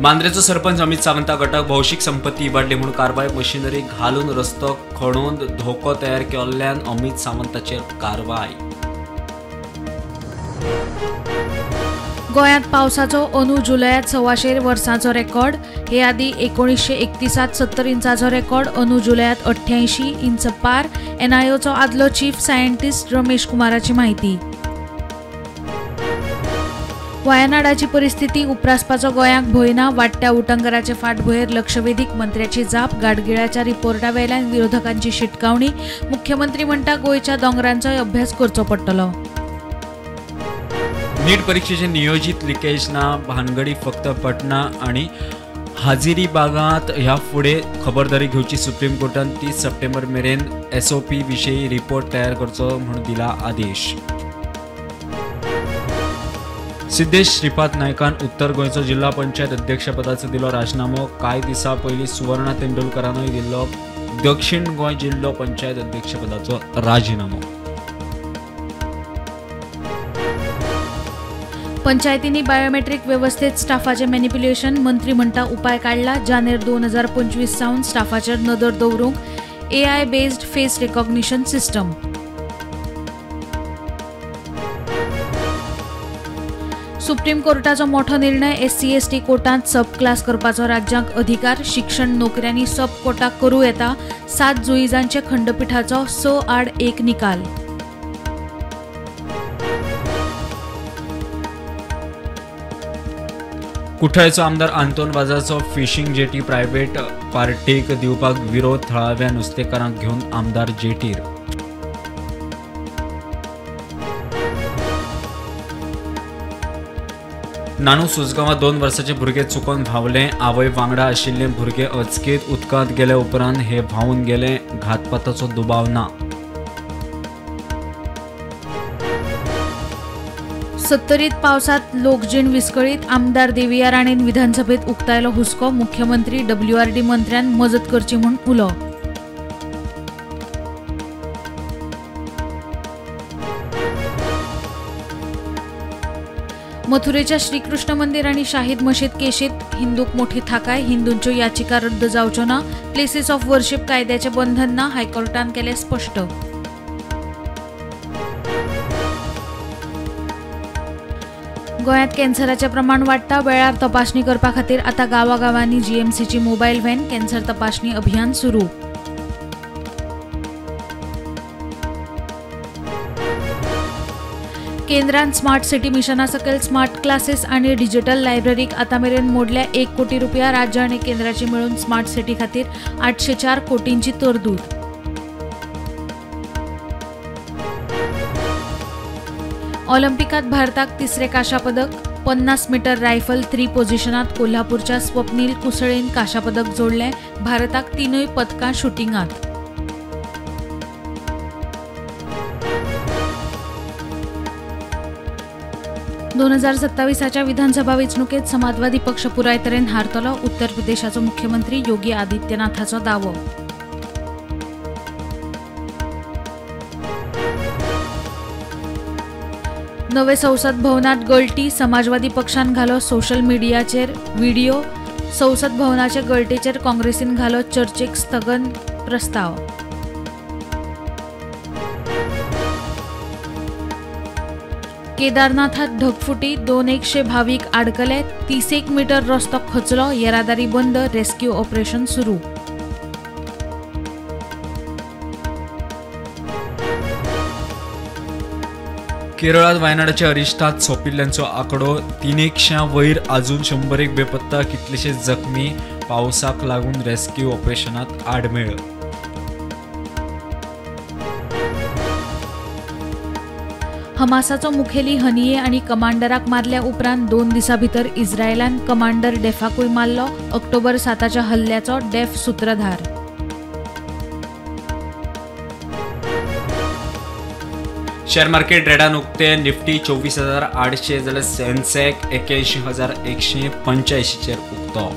मांद्रेचो सरपंच अमित सावंता गटाक भौशीक संपत्ती इबाडली म्हूण कारवाय. मशिनरी घालून रस्तो खणून धोको तयार केल्ल्यान अमित सावंताचेर कारवाय. गोंयांत पावसाचो अंदू जुलयात 125 वर्सांचो रेकॉर्ड. हे आदी 1931 70 इंचाचो रेकॉर्ड अंदू जुलयात 88 इंच पार. एनआयओचो आदलो चीफ सायंटिस्ट रमेश कुमाराची माहिती. वायनाडाची परिस्थिती उप्रासपाचो गोंयाक भंय ना. वाडट्या उटंगराचे फाटभुंयेर लक्षवेधीक मंत्र्याची जाप. गाडगिळाच्या रिपोर्टा वेल्यान विरोधकांची शिटकावणी. मुख्यमंत्री म्हणटा गोंयच्या दोंगरांचोय अभ्यास करचो पडटलो. नीट परीक्षेचे नियोजित लिकेज ना, भानगडी फक्त पटना आणि हाजिरीबागात. ह्या फुडें खबरदारी घेवची. सुप्रीम कोर्टान 30 सप्टेंबर मेरेन एसओपी विशीं रिपोर्ट तयार करचो म्हूण दिला आदेश. सिद्धेश श्रीपाद नायकान उत्तर गोंयचो जिल्हा पंचायत अध्यक्षपदाचो दिलो राजीनामो. कांय दिसां पयलीं सुवर्णा तेंडुलकरानूय दिल्लो दक्षिण गोंय जिल्हो पंचायत अध्यक्षपदाचो राजीनामो. पंचायतींनी बायोमेट्रीक वेवस्थेत स्टाफाचें मॅनिप्युलेशन. मंत्री म्हणटा उपाय काडला. जानेर 2025 सावन स्टाफाचेर नदर दवरूंक AI based face recognition system. Supreme कोर्टाचो मोठो निर्णय. एससी एसटी कोटांत सब क्लास करपाचो राज्यांक अधिकार. शिक्षण नोकऱ्यांनी सब कोटा करूं येता. 7 जुईजांचे खंडपिठाचो 6-1 निकाल. कुठ्ठाळेचो आमदार आंतोन वाजाचो फिशींग जेटी प्रायव्हेट पार्टीक दिवपाक विरोध. थळाव्या नुस्तेकारांक घेवन आमदार जेटीर. नानू सुजगांवां 2 वर्सांचे भुरगें चुकोन व्हांवलें. आवय वांगडा आशिल्लें भुरगें अचकीत उदकांत गेले उपरांत हे व्हांवून गेलें. घातपाताचो दुबाव ना. 70 पावसात लोकजीण विस्कळीत. आमदार देविया राणेन विधानसभेत उक्तायलो हुस्को. मुख्यमंत्री डब्ल्यूआरडी मंत्र्यान मजत करची म्हूण उलो. मथुरेच्या श्रीकृष्ण मंदिर आणि शाहीद मशीद केशीत हिंदूक मोठी थाकाय. हिंदूंच्यो याचिका रद्द जावच्यो ना. प्लेसीस ऑफ वर्शिप कायद्याचे बंधन ना. हायकोर्टान केलें स्पश्ट. गोंयांत कॅन्सराचें प्रमाण वाडटा. वेळार तपासणी करपा खातीर आतां गांवागांवांनी जीएमसीची मोबायल व्हॅन. कॅन्सर तपासणी अभियान सुरू. केंद्रान स्मार्ट सिटी मिशना सकयल स्मार्ट क्लासेस आनी डिजिटल लायब्ररीक आतां मेरेन मोडल्या 1 कोटी रुपया. राज्य आनी केंद्राची मेळून स्मार्ट सिटी खातीर 804 कोटींची तरतूद. ऑलिम्पिकात भारताक तिसरें कांश्या पदक. 50 मीटर रायफल 3 पोझिशनात कोल्हापूरच्या स्वप्नील कुसळेन कांश्या पदक जोडलें. भारताक 3 पदकां शुटिंगात. 2027 विधानसभा वेंचणुकेत समाजवादी पक्ष पुराय तरेन हारतलो. उत्तर प्रदेशाचो मुख्यमंत्री योगी आदित्यनाथाचो दावो. नवे संसद भवनात गळटी. समाजवादी पक्षान घालो सोशल मिडियाचेर व्हिडिओ. संसद भवनाचे गळटेचेर काँग्रेसीन घालो चर्चेक स्थगन प्रस्ताव. केदारनाथात ढगफुटी. 200 भावीक आडकले. 30 मीटर रस्तो खचलो. येरादारी बंद. रेस्क्यू ऑपरेशन सुरू. केरळात वायनाडाच्या अरिश्टात सोंपिल्ल्यांचो आंकडो 300 वयर. अजून 101 बेपत्ता, कितलेशे जखमी. पावसाक लागून रेस्क्यू ऑपरेशनात आडमेळ. हमासाचो मुखेली हनिये आनी कमांडराक मारल्या उपरांत 2 दिसां भितर इस्रायलान कमांडर डेफाकूय मारलो. ऑक्टोबर 7 हल्ल्याचो डेफ सूत्रधार. शेअर मार्केट रेडान उक्ते. निफ्टी 24,800 जाल्यार सेन्सेक्स 81,185 चेर उक्तो.